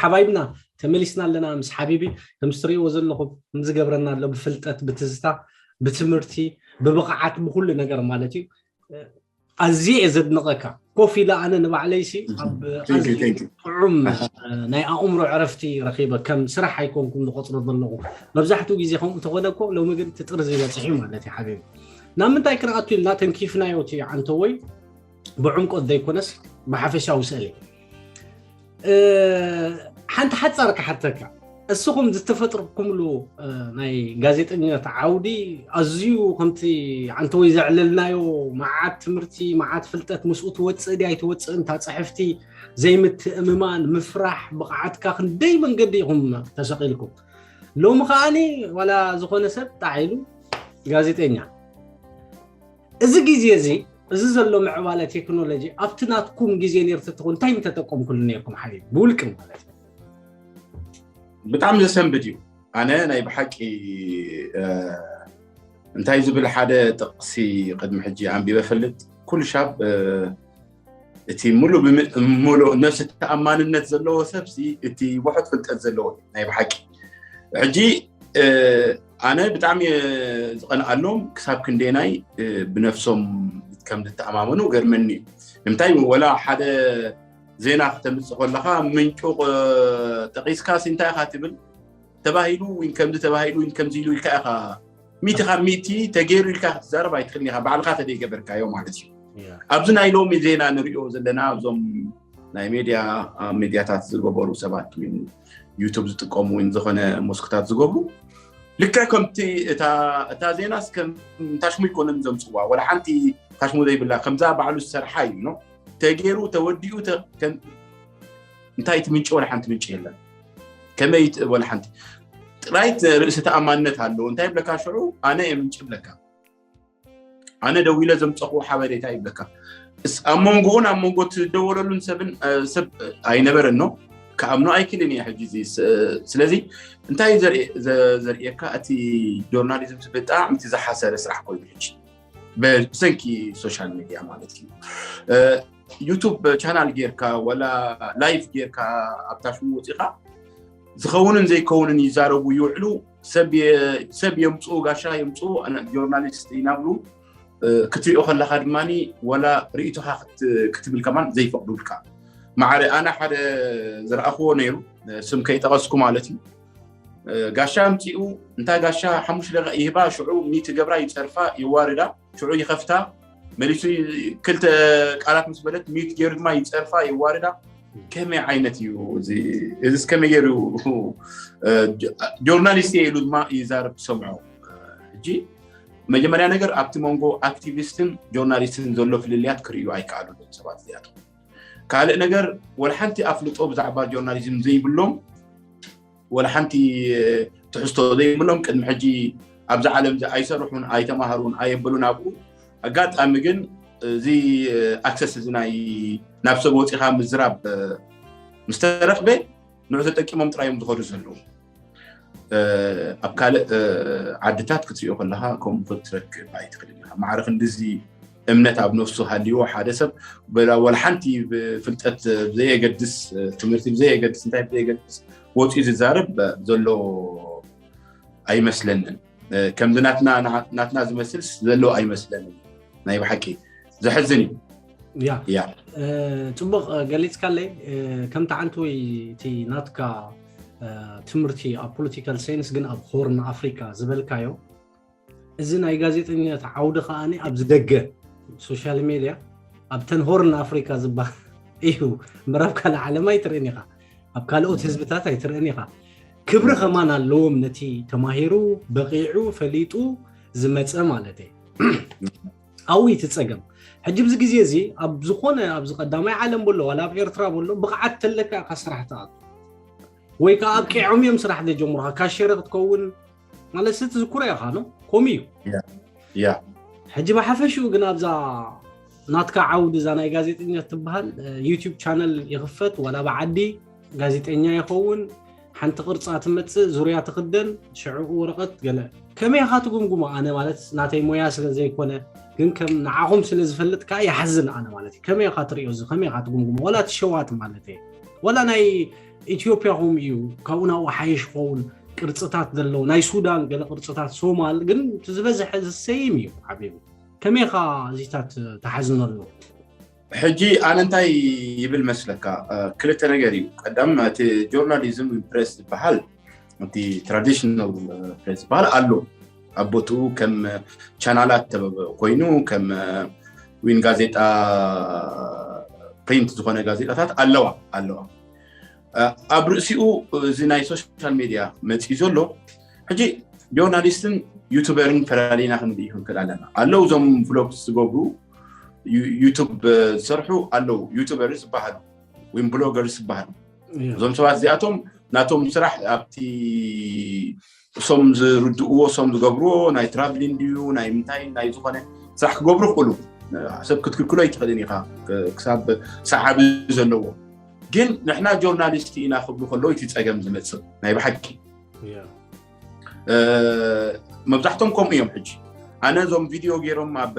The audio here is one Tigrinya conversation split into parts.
ሓባይብና ተመሊስና ኣለና ምስ ሓቢቢ። ከም እትርእይዎ ዘለኹም ዝገብረና ኣሎ ብፍልጠት፣ ብትዝታ፣ ብትምህርቲ፣ ብብቕዓት፣ ብኩሉ ነገር ማለት እዩ። ኣዝየ እየ ዘድንቐካ። ኮፍ ኢለ ኣነ ንባዕለይሲ ኣብ ኣዝዩ ጥዑም ናይ ኣእምሮ ዕረፍቲ ረኺበ፣ ከም ስራሕ ኣይኮንኩም ዝቆጽሮ ዘለኹ። መብዛሕትኡ ግዜ ከምኡ እንተኾነ እኮ ሎሚ ግን እቲ ጥርዚ በጺሑ ማለት እዩ ሓቢቢ። ናብ ምንታይ ክንኣቱ ኢልና ተንኪፍናዮ እቲ ዓንተወይ ብዕምቆት ዘይኮነስ ብሓፈሻዊ ስእሊ። ሓንቲ ሓጻር ክሓተካ፣ እስኹም ዝተፈጥርኩምሉ ናይ ጋዜጠኛት ዓውዲ ኣዝዩ ከምቲ ዓንተወይ ዘዕለልናዮ መዓት ትምህርቲ፣ መዓት ፍልጠት ምስኡ ትወጽእ ድያ ኣይትወጽእን፣ እታ ጽሕፍቲ ዘይምትእምማን፣ ምፍራሕ፣ ብቕዓትካ ክንደይ መንገዲ ኢኹም ተሰቒልኩም። ሎሚ ከዓኒ ዋላ ዝኾነ ሰብ ጣዕ ኢሉ ጋዜጠኛ። እዚ ግዜ እዚ፣ እዚ ዘሎ ምዕባለ ቴክኖሎጂ ኣብቲ ናትኩም ግዜ ነይሩ ተትኾን እንታይ ምተጠቀምኩሉ ነይርኩም ሓቢቢ? ብውልቂ ማለት እዩ። ብጣዕሚ ዘሰንብድ እዩ። ኣነ ናይ ብሓቂ እንታይ ዝብል ሓደ ጥቕሲ ቅድሚ ሕጂ ኣንቢበ ፈልጥ፣ ኩሉ ሻብ እቲ ሙሉ ሙሉ ነብሲ ተኣማንነት ዘለዎ ሰብ እቲ ውሑድ ፍልጠት ዘለዎ ናይ ብሓቂ። ሕጂ ኣነ ብጣዕሚ ዝቐንኣሎም ክሳብ ክንደናይ ብነፍሶም ከም ዝተኣማመኑ ገርመኒ እዩ። ንምንታይ ወላ ሓደ ዜና ክተምፅእ ከለካ ምንጩ ጠቂስካ እንታይ ኢካ ትብል? ተባሂሉ ወይ ከምዚ ተባሂሉ ወይ ከምዚ ኢሉ ኢልካ ኢካ ሚእቲ ካብ ሚእቲ ተገይሩ ኢልካ ክትዛረብ ኣይትኽእልን ኢካ፣ ባዕልካ ተደይገበርካዮ ማለት እዩ። ኣብዚ ናይ ሎሚ ዜና ንሪኦ ዘለና እዞም ናይ ሜድያ ኣብ ሜድያታት ዝገበሩ ሰባት ወይ ዩቱብ ዝጥቀሙ ወይ ዝኾነ ሞስክታት ዝገብሩ ልክዕ ከምቲ እታ ዜናስ ከም ታሽሙ ይኮነን ዘምፅዋ፣ ወላ ሓንቲ ታሽሙ ዘይብላ ከምዛ ባዕሉ ዝሰርሓ እዩ ነው ተገይሩ ተወዲኡ እንታይ እቲ ምንጪ ወላ ሓንቲ ምንጪ የለን። ከመይ ወላ ሓንቲ ጥራይ ርእሲ ተኣማንነት ኣለዎ። እንታይ ብለካ ሽዑ ኣነ እየ ምንጪ ብለካ፣ ኣነ ደዊለ ዘምፀኽዎ ሓበሬታ ይብለካ። ኣብ መንጎኡን ኣብ መንጎ ትደወለሉን ሰብን ሰብ ኣይነበረን ነው ክኣምኖ ኣይክልን እየ ሕጂ። ስለዚ እንታይ ዘርእየካ እቲ ጆርናሊዝም ብጣዕሚ ዝሓሰረ ስራሕ ኮይኑ ሕጂ ብሰንኪ ሶሻል ሚድያ ማለት እዩ። ዩቱብ ቻናል ጌርካ ወላ ላይቭ ጌርካ ኣብታ ሽሙ ወፂኻ ዝኸውንን ዘይከውንን ይዛረቡ ይውዕሉ። ሰብ የምፅኡ ጋሻ የምፅኡ ጆርናሊስት ይናብሉ ክትሪኦ ከለካ ድማ ወላ ርእቶካ ክትብል ከማን ዘይፈቅዱልካ። ማዕረ ኣነ ሓደ ዝረኣኽዎ ነይሩ ስም ከይጠቀስኩ ማለት እዩ። ጋሻ ኣምፂኡ እንታ ጋሻ ሓሙሽተ ደቂቃ ይህባ ሽዑ ሚት ገብራ ይፀርፋ ይዋርዳ ሽዑ ይኸፍታ መሊሱ ክልተ ቃላት ምስ በለት ሚት ገይሩ ድማ ይፀርፋ ይዋርዳ። ከመይ ዓይነት እዩ እዚስ ከመይ ገይሩ ጆርናሊስት እየ ኢሉ ድማ ይዛረብ ትሰምዖ። ሕጂ መጀመርያ ነገር ኣብቲ መንጎ ኣክቲቪስትን ጆርናሊስትን ዘሎ ፍልልያት ክርእዩ ኣይከኣሉን ሰባት እዚኣቶም። ካልእ ነገር ወላ ሓንቲ ኣፍልጦ ብዛዕባ ጆርናሊዝም ዘይብሎም ወላ ሓንቲ ትሕዝቶ ዘይብሎም ቅድሚ ሕጂ ኣብዚ ዓለም እዚ ኣይሰርሑን ኣይተማሃሩን ኣየበሉን ኣብኡ ኣጋጣሚ ግን እዚ ኣክሰስ እዚ ናይ ናብ ሰብ ወፂኻ ምዝራብ ምስተረኽበ ንዑ ተጠቂሞም ጥራዮም ዝኸዱ ዘለዉ ኣብ ካልእ ዓድታት ክትሪኦ ከለካ ከምኡ ክትረክብ ኣይትኽእል ኢኻ። ማዕረ ክንድዚ እምነት ኣብ ነፍሱ ሃልይዎ ሓደ ሰብ ወላ ሓንቲ ብፍልጠት ብዘየገድስ ትምህርቲ ብዘየገድስ እንታይ ብዘየገድስ ወፂኡ ዝዛረብ ዘሎ ኣይመስለንን። ከምዚ ናትና ዝመስል ዘሎ ኣይመስለንን። ናይ ብሓቂ ዘሕዝን እዩ። ያ ጽቡቕ ገሊጽካለይ። ከምቲ ዓንተወይ እቲ ናትካ ትምህርቲ ኣብ ፖለቲካል ሳይንስ ግን ኣብ ሆርን ኣፍሪካ ዝበልካዮ እዚ ናይ ጋዜጠኛት ዓውዲ ከዓኒ ኣብዚ ደገ ሶሻል ሜድያ ኣብተን ሆርን ኣፍሪካ ዝበሃል እዩ። ምራብ ካልእ ዓለም ኣይትርእን ኢኻ፣ ኣብ ካልኦት ህዝብታት ኣይትርእን ኢኻ። ክብሪ ከማን ኣለዎም ነቲ ተማሂሩ በቂዑ ፈሊጡ ዝመፀ ማለት እዩ። ኣው እቲ ፀገም ሕጂ ብዚ ግዜ እዚ ኣብ ዝኾነ ኣብዚ ቀዳማይ ዓለም በሎ ዋላ ኣብ ኤርትራ በሎ ብቕዓት ተለካ ኢኻ ስራሕ ትኣቱ ወይ ከዓ ኣብቂዖም እዮም ስራሕ ዘጀምሩኻ ካሸረ ክትከውን ማለት ስቲ ዝኩረ ኢኻ ነው ኮም እዩ። ያ ሕጂ ብሓፈሽኡ ግን ኣብዛ ናትካ ዓውዲ እዛ ናይ ጋዜጠኛ ትበሃል ዩቲዩብ ቻነል ይኽፈት ዋላ ብዓዲ ጋዜጠኛ ይኸውን ሓንቲ ቅርፃ ትመፅእ ዙርያ ትኽደን ሽዕኡ ወረቐት ገለ ከመይ ኢኻ ትጉምጉሞ? ኣነ ማለት ናተይ ሞያ ስለ ዘይኮነ ግን ከም ንዓኹም ስለ ዝፈልጥ ከዓ ይሓዝን ኣነ ማለት እዩ። ከመይ ኢኻ ትሪኦ እዚ ከመይ ኢኻ ትጉምጉሞ? ዋላ እቲ ሸዋት ማለት እየ ዋላ ናይ ኢትዮጵያ ከምኡ እዩ፣ ካብኡ ናብኡ ሓይሽ ክኸውን ቅርፅታት ዘለዎ ናይ ሱዳን ገለ ቅርፅታት፣ ሶማል ግን እቲ ዝበዝሐ ዝሰይም እዩ ሓቢቢ። ከመይ ኢኻ እዚታት ተሓዝነሉ? ሕጂ ኣነ እንታይ ይብል መስለካ? ክልተ ነገር እዩ። ቀዳም እቲ ጆርናሊዝም ፕሬስ ዝበሃል እቲ ትራዲሽናል ፕሬስ ዝበሃል ኣሎ ኣብ ቦትኡ ከም ቻናላት ኮይኑ ከም ዊን ጋዜጣ ፕሪንት ዝኾነ ጋዜጣታት ኣለዋ ኣለዋ ኣብ ርእሲኡ እዚ ናይ ሶሻል ሚድያ መፅኡ ዘሎ ሕጂ ጆርናሊስትን ዩቱበርን ፈላሊና ክንርኢ ክንክእል ኣለና ኣለዉ እዞም ቭሎግ ዝገብሩ ዩቱብ ዝሰርሑ ኣለዉ ዩቱበርስ ዝበሃሉ ወይም ብሎገርስ ዝበሃሉ እዞም ሰባት እዚኣቶም ናቶም ስራሕ ኣብቲ እሶም ዝርድእዎ እሶም ዝገብርዎ ናይ ትራቭሊን ድዩ ናይ ምንታይ ናይ ዝኾነ ስራሕ ክገብሩ ክእሉ ሰብ ክትክልክሎ ኣይትኽእልን ኢኻ ክሳብ ሰዓቢ ዘለዎ ግን ንሕና ጆርናሊስት ኢና ክብሉ ከለዉ እቲ ፀገም ዝመፅእ ናይ ብሓቂ መብዛሕቶም ከምኡ እዮም ሕጂ ኣነ እዞም ቪድዮ ገይሮም ኣብ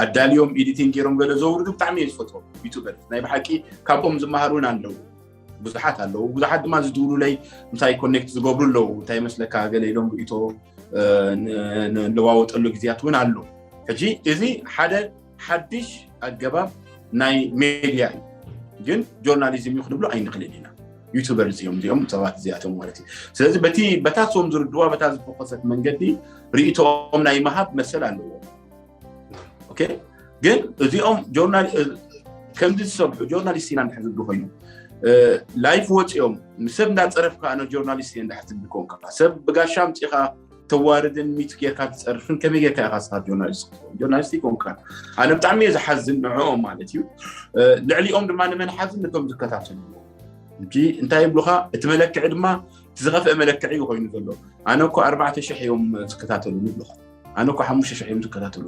ኣዳልዮም ኤዲቲንግ ገይሮም ገለ ዘውርዱ ብጣዕሚ እየ ዝፈትዎም ዩቱበርስ ናይ ብሓቂ ካብኦም ዝመሃር እውን ኣለዉ ብዙሓት ኣለዉ ብዙሓት ድማ ዝድውሉለይ ምሳይ ኮኔክት ዝገብሩ ኣለዉ እንታይ መስለካ ገለ ኢሎም ርእቶ ንለዋወጠሉ ግዜያት እውን ኣሎ ሕጂ እዚ ሓደ ሓድሽ ኣገባብ ናይ ሜድያ እዩ ግን ጆርናሊዝም እዩ ክንብሎ ኣይንኽልን ኢና ዩቱበር እዚኦም እዚኦም ሰባት እዚኣቶም ማለት እዩ ስለዚ በቲ በታ ሶም ዝርድዋ በታ ዝፈኮሰት መንገዲ ርእቶኦም ናይ መሃብ መሰል ኣለዎ ግን እዚኦም ከምዚ ዝሰብሑ ጆርናሊስት ኢና እንድሕር ዝብሉ ኮይኑ ላይፍ ወፂኦም ንሰብ እንዳፀረፍካ ኣነ ጆርናሊስት እየ እንድሕር ትብል ኮንካ ሰብ ብጋሻ ኣምፂኻ ተዋርድን ሚት ጌርካ ትፀርፍን ከመይ ጌርካ ኢኻ ስኻ ጆርናሊስት ክትኸውን ጆርናሊስት ይኮንካ ኣነ ብጣዕሚ እየ ዝሓዝን ንዕኦም ማለት እዩ ልዕሊኦም ድማ ንመን ሓዝን ነቶም ዝከታተሉ እንጂ እንታይ ይብሉኻ እቲ መለክዒ ድማ እቲ ዝኸፍአ መለክዒ እዩ ኮይኑ ዘሎ ኣነ እኮ ኣርባዕተ ሽሕ እዮም ዝከታተሉ ይብሉኻ ኣነ እኮ ሓሙሽተ ሽሕ እዮም ዝከታተሉ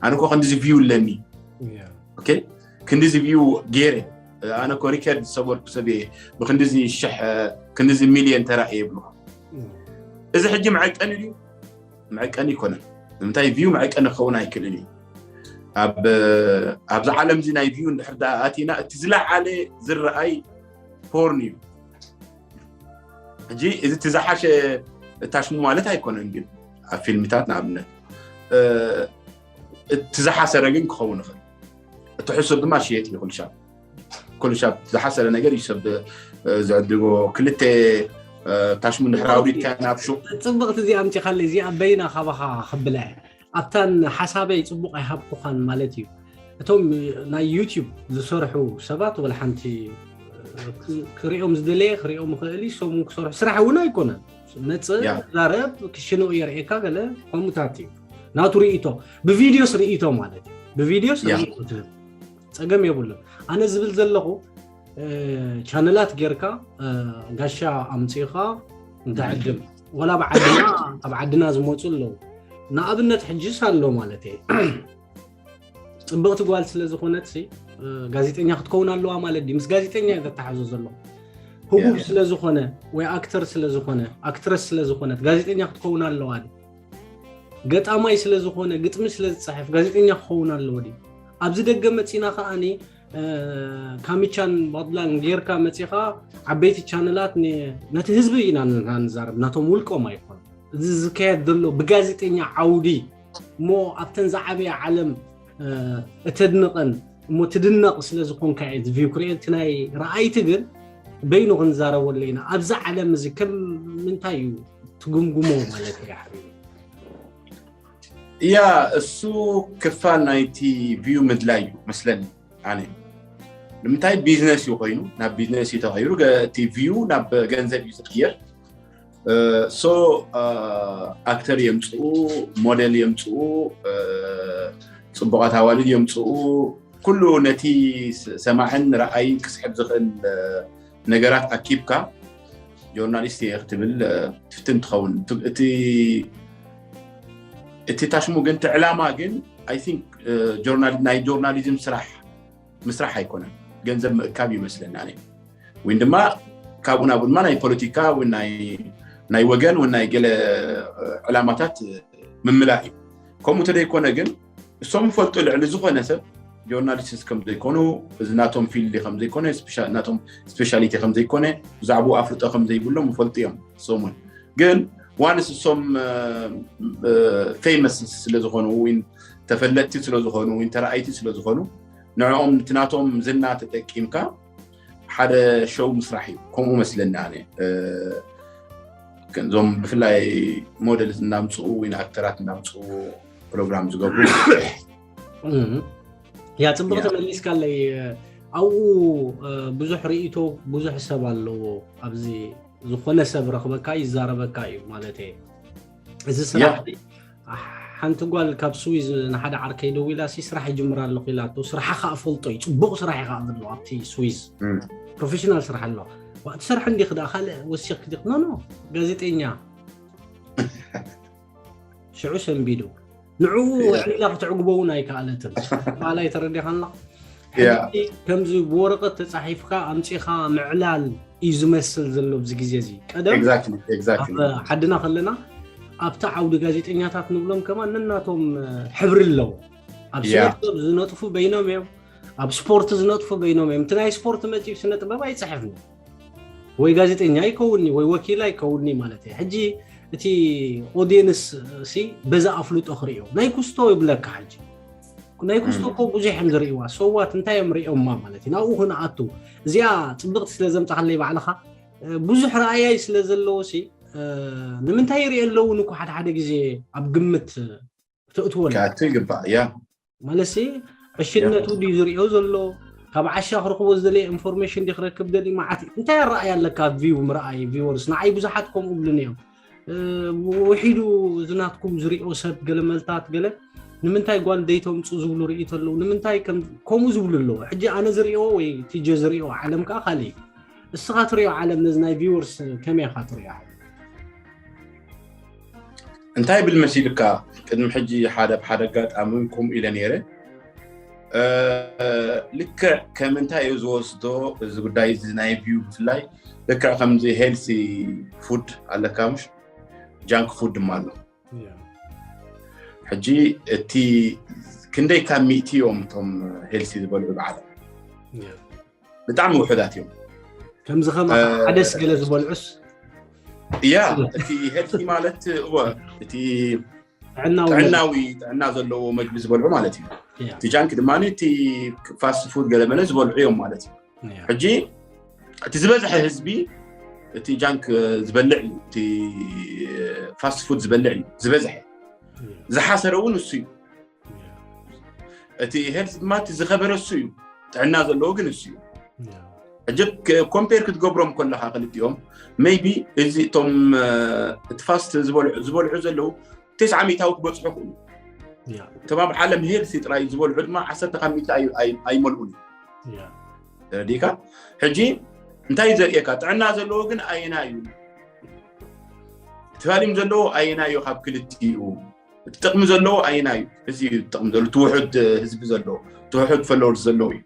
ኣነ እኮ ክንዲዚ ቪው ኣለኒ ክንዲዚ ቪው ገይረ ኣነ እኮ ሪከርድ ዝሰበርኩ ሰብ እየ ብክንዲዚ ሽሕ ክንዲዚ ሚልዮን ተራእየ ይብሉኻ እዚ ሕጂ መዐቀኒ ድዩ መዐቀኒ ይኮነን ንምንታይ ቪው መዐቀኒ ክኸውን ኣይክእልን እዩ ኣብዚ ዓለም እዚ ናይ ቪው እንድሕር ዳ ኣቲና እቲ ዝለዓለ ዝረኣይ ፖርን እዩ ሕጂ እዚ እቲ ዝሓሸ እታሽሙ ማለት ኣይኮነን ግን ኣብ ፊልምታት ንኣብነት እቲ ዝሓሰረ ግን ክኸውን ይኽእል እቲ ሕሱር ድማ ሽየጥ እዩ ኩልሻብ ኩልሻብ ዝሓሰረ ነገር እዩ ሰብ ዝዕድጎ ክልተ ታሽሙ እንድሕር ኣውሪድካ ናብ ሹቅ ፅብቕቲ እዚኣ ኣምፂኻለ እዚኣ በይና ካባኻ ክብላ ኣብታን ሓሳበይ ፅቡቅ ኣይሃብኩኻን ማለት እዩ እቶም ናይ ዩቲዩብ ዝሰርሑ ሰባት ወላ ሓንቲ ክሪኦም ዝደለየ ክሪኦም ይኽእል ሰሙ ክሰርሑ ስራሕ እውን ኣይኮነን መፅእ ዛረብ ክሽንኡ የርእየካ ገለ ከምኡታት እዩ ናቱ ርእቶ ብቪድዮስ ርእቶ ማለት እዩ ብቪድዮስ ርእቶ ትህብ ፀገም የብሉን ኣነ ዝብል ዘለኹ ቻነላት ጌርካ ጋሻ ኣምፅእኻ እንተዕድም ወላ ኣብ ዓድና ኣብ ዓድና ዝመፁ ኣለዉ ንኣብነት ሕጅስ ኣሎ ማለት እየ ፅብቕቲ ጓል ስለ ዝኾነት ጋዜጠኛ ክትከውን ኣለዋ ማለት ድዩ ምስ ጋዜጠኛ ዘተሓዞ ዘሎ ህቡብ ስለ ዝኾነ ወይ ኣክተር ስለ ዝኾነ ኣክትረስ ስለ ዝኾነት ጋዜጠኛ ክትከውን ኣለዋ ገጣማይ ስለ ዝኾነ ግጥሚ ስለ ዝፅሕፍ ጋዜጠኛ ክኸውን ኣለዎ ድዩ ኣብዚ ደገ መፂና ከዓኒ ካሚቻን ባድላን ጌርካ መፂኻ ዓበይቲ ቻነላት ነቲ ህዝቢ ኢና ንዛረብ ናቶም ውልቆም ኣይኮኑ እዚ ዝካየድ ዘሎ ብጋዜጠኛ ዓውዲ እሞ ኣብተን ዝዓበየ ዓለም እተድንቐን እሞ ትድነቕ ስለ ዝኾንካ እየ ቪው ክርኢ እቲ ናይ ረኣይቲ ግን በይኑ ክንዛረበሉ ኢና ኣብዚ ዓለም እዚ ከም ምንታይ እዩ ትጉምጉሞ ማለት እያ ሓቢቢ እያ እሱ ክፋል ናይቲ ቪው ምድላይ እዩ መስለኒ ኣነ ንምንታይ ቢዝነስ እዩ ኮይኑ ናብ ቢዝነስ እዩ ተቐይሩ እቲ ቪው ናብ ገንዘብ እዩ ዝቅየር ሶ ኣክተር የምፅኡ ሞዴል የምፅኡ ፅቡቃት ኣዋልድ የምፅኡ ኩሉ ነቲ ሰማዕን ረኣይን ክስሕብ ዝኽእል ነገራት ኣኪብካ ጆርናሊስት እየ ክትብል ትፍትን ትኸውን እቲ ታሽሙ ግን እቲ ዕላማ ግን ናይ ጆርናሊዝም ስራሕ ምስራሕ ኣይኮነን ገንዘብ ምእካብ ይመስለና ወይ ድማ ካብኡ ናብኡ ድማ ናይ ፖለቲካ ናይ ወገን ናይ ገለ ዕላማታት ምምላእ እዩ ከምኡ ተደይኮነ ግን እሶም ይፈልጡ ልዕሊ ዝኾነ ሰብ ጆርናሊስትስ ከም ዘይኮኑ፣ እዚ ናቶም ፊልድ ከም ዘይኮነ፣ ስፔሻ- ናቶም ስፔሻሊቲ ከም ዘይኮነ፣ ብዛዕባኡ ኣፍልጦ ከም ዘይብሎም ይፈልጡ እዮም። እሶም እውን ግን ዋንስ እሶም ፌመስ ስለ ዝኾኑ ወይ ተፈለጥቲ ስለ ዝኾኑ ወይ ተረኣይቲ ስለ ዝኾኑ ንዕኦም እቲ ናቶም ዝና ተጠቂምካ ሓደ ሾው ምስራሕ እዩ። ከምኡ መስለኒ ኣነ እዞም ብፍላይ ሞዴል እናምፅኡ ወይ ኣክተራት እናምፅኡ ፕሮግራም ዝገብሩ ያ ፅቡቅ ተመሊስካለይ። ኣብኡ ብዙሕ ርእቶ ብዙሕ ሰብ ኣለዎ። ኣብዚ ዝኾነ ሰብ ረኽበካ ይዛረበካ እዩ ማለት እዚ ስራሕ። ሓንቲ ጓል ካብ ስዊዝ ንሓደ ዓርከይ ደው ኢላ ሲ ስራሕ ይጅምር ኣለኹ ኢላቶ። ስራሓ ከዓ ፈልጦ እዩ፣ ፅቡቅ ስራሕ እዩ ከዓ ዘሎ ኣብቲ ስዊዝ ፕሮፌሽናል ስራሕ ኣሎ። እቲ ስራሕ እንዲ ክዳ ካልእ ወሲኽ ክዲ ኖ ኖ ጋዜጠኛ ሽዑ ሰንቢዱ ንዕኡ ዕሊላ ክትዕግቦ እውን ኣይከኣለትን። ባላይ ተረዲኻና ከምዚ ብወረቀት ተፃሒፍካ ኣምፂኻ ምዕላል እዩ ዝመስል ዘሎ ኣብዚ ግዜ እዚ። ቀደም ዓድና ከለና ኣብቲ ዓውዲ ጋዜጠኛታት ንብሎም ከማን ነናቶም ሕብሪ ኣለዎ። ኣብ ስነጥበብ ዝነጥፉ በይኖም እዮም፣ ኣብ ስፖርት ዝነጥፉ በይኖም እዮም። እቲ ናይ ስፖርት መፂኡ ስነ ጥበብ ኣይፅሕፍን ወይ ጋዜጠኛ ይከውኒ ወይ ወኪል ኣይከውኒ ማለት እዩ። ሕጂ እቲ ኦዲየንስ ሲ በዛ ኣፍልጦ ክርእዮ ናይ ኩስቶ ይብለካ። ሕጂ ናይ ኩስቶ እኮ ብዙሕ እዮም ዝርእይዋ። ሰዋት እንታይ እዮም ርእዮማ ማለት እዩ። ናብኡ ክንኣቱ እዚኣ ፅብቕቲ ስለ ዘምፃኻለይ ባዕልኻ ብዙሕ ረኣያይ ስለ ዘለዎ ሲ ንምንታይ ይርእዮ ኣለውን እኮ ሓደ ሓደ ግዜ ኣብ ግምት ተእትወሉ ክኣቱ ይግባእ። ያ ማለት ዕሽነቱ ድዩ ዝርእዮ ዘሎ፣ ካብ ዓሻ ክረክቦ ዝደለየ ኢንፎርሜሽን ዲ ክረክብ ደሊ መዓት እዩ። እንታይ ኣረኣይ ኣለካ ቪው ምርኣይ ቪወርስ ንዓይ ብዙሓት ከምኡ ብሉን እዮም። ውሒዱ ዝናትኩም ዝርእዮ ሰብ ገለ መልታት ገለ ንምንታይ ጓል ደይተምፁ ዝብሉ ርእይቶ ኣለዉ። ንምንታይ ከምኡ ዝብሉ ኣለዉ። ሕጂ ኣነ ዝርእዮ ወይ ቲጀ ዝርእዮ ዓለም ከዓ ካልእ እዩ። እስኻ ትርእዮ ዓለም ነዚ ናይ ቪወርስ ከመይ ኢኻ ትርእዮ? እንታይ ብል መሲልካ? ቅድሚ ሕጂ ሓደ ብሓደ ኣጋጣሚ እውን ከምኡ ኢለ ነይረ። ልክዕ ከም እንታይ እዩ ዝወስዶ እዚ ጉዳይ እዚ ናይ ቪው ብፍላይ ልክዕ ከምዚ ሄልሲ ፉድ ኣለካ ምሽ ጃንክ ፉድ ድማ ኣሎ። ሕጂ እቲ ክንደይ ካብ ሚእቲ እዮም እቶም ሄልሲ ዝበልዑ ብዓለም ብጣዕሚ ውሑዳት እዮም። ከምዚ ከም ሓደስ ገለ ዝበልዑስ ያ እቲ ሄልቲ ማለት እወ እቲ ጥዕናዊ ጥዕና ዘለዎ መግቢ ዝበልዑ ማለት እዩ። እቲ ጃንክ ድማ እቲ ፋስት ፉድ ገለመለ ዝበልዑ እዮም ማለት እዩ። ሕጂ እቲ ዝበዝሐ ህዝቢ እቲ ጃንክ ዝበልዕ እዩ፣ እቲ ፋስት ፉድ ዝበልዕ እዩ ዝበዝሐ። ዝሓሰረ እውን እሱ እዩ። እቲ ሄልት ድማ እቲ ዝኸበረ እሱ እዩ፣ ጥዕና ዘለዎ ግን እሱ እዩ። ሕጂ ኮምፔር ክትገብሮም ከለካ ክልቲኦም ሜይቢ እዚ እቶም እቲ ፋስት ዝበልዑ ዘለዉ ተስዓ ሚእታዊ ክበፅሑ ክእሉ። እቶም ኣብ ዓለም ሄልሲ ጥራይ ዝበልዑ ድማ ዓሰርተ ካብ ሚእቲ ኣይመልኡን እዩ። ተረዲእካ? ሕጂ እንታይ ዘርእየካ? ጥዕና ዘለዎ ግን ኣየና እዩ? እቲ ቫሊም ዘለዎ ኣየና እዩ? ካብ ክልቲኡ እቲ ጥቕሚ ዘለዎ ኣየና እዩ? እዚ እዩ ጥቕሚ ዘለዎ፣ እቲ ውሑድ ህዝቢ ዘለዎ፣ እቲ ውሑድ ፎሎወርስ ዘለዎ እዩ።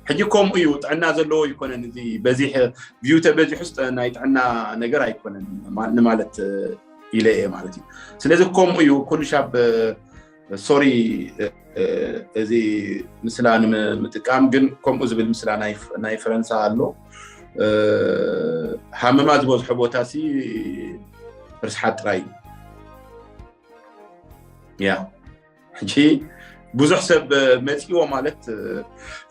ሕጂ ከምኡ እዩ፣ ጥዕና ዘለዎ ኣይኮነን። እዚ በዚሕ ቪው ተበዚሑስ ናይ ጥዕና ነገር ኣይኮነን ንማለት ኢለ እየ ማለት እዩ። ስለዚ ከምኡ እዩ ኩሉ ሻብ ሶሪ እዚ ምስላ ንምጥቃም ግን ከምኡ ዝብል ምስላ ናይ ፈረንሳ ኣሎ። ሃመማ ዝበዝሖ ቦታ ሲ ርስሓት ጥራይ እዩ። ያ ሕጂ ብዙሕ ሰብ መፂዎ ማለት